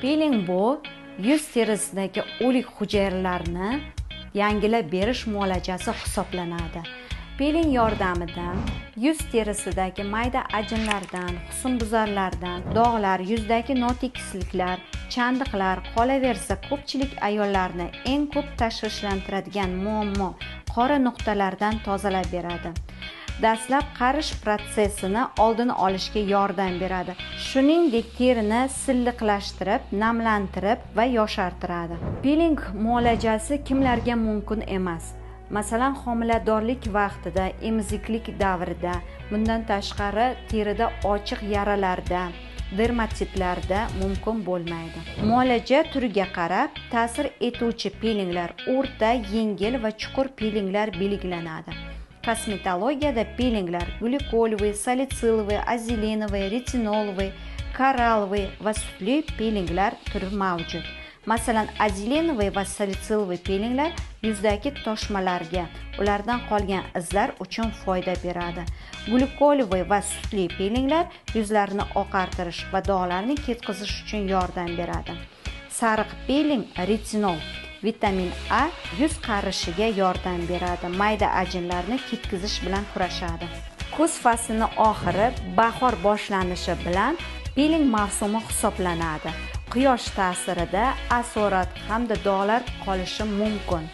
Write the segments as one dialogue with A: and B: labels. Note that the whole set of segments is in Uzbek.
A: Piling bu yuz terisidagi o'lik hujayralarni yangilab berish muolajasi hisoblanadi. Piling yordamida yuz terisidagi mayda ajinlardan, husnbuzarlardan, dog'lar, yuzdagi notekisliklar, chandiqlar, qolaversa ko'pchilik ayollarni eng ko'p tashvishlantiradigan muammo qora nuqtalardan tozalab beradi. Dastlab qarish protsessini oldini olishga yordam beradi. Shuningdek, terini silliqlashtirib, namlantirib va yoshartiradi. Piling muolajasi kimlarga mumkin emas? Masalan, homiladorlik vaqtida, emiziklik davrida, bundan tashqari terida ochiq yaralarda, dermatitlarda mumkin bo'lmaydi. Muolaja turiga qarab ta'sir etuvchi pilinglar o'rta, yengil va chuqur pilinglar belgilanadi. Kosmetologiyada pilinglar glikoliy, salitsиловый, azelinoviy, retinоловый, koralloviy va sutli pilinglar turi mavjud. Masalan, azelinoviy va salitsиловый pilinglar yuzdagi toshmalarga, ulardan qolgan izlar uchun foyda beradi. Glikoliy va sutli pilinglar yuzlarni oqartirish va dog'larni ketkazish uchun yordam beradi. Sariq piling retinol, vitamin A yuz qarishiga yordam beradi, mayda ajinlarni ketkazish bilan kurashadi. Kuz faslining oxiri, bahor boshlanishi bilan piling mavsumi hisoblanadi. Quyosh ta'sirida asorat hamda dog'lar qolishi mumkin.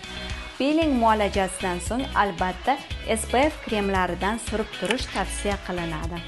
A: Piling muolajasidan so'ng albatta SPF kremlaridan surib turish tavsiya qilinadi.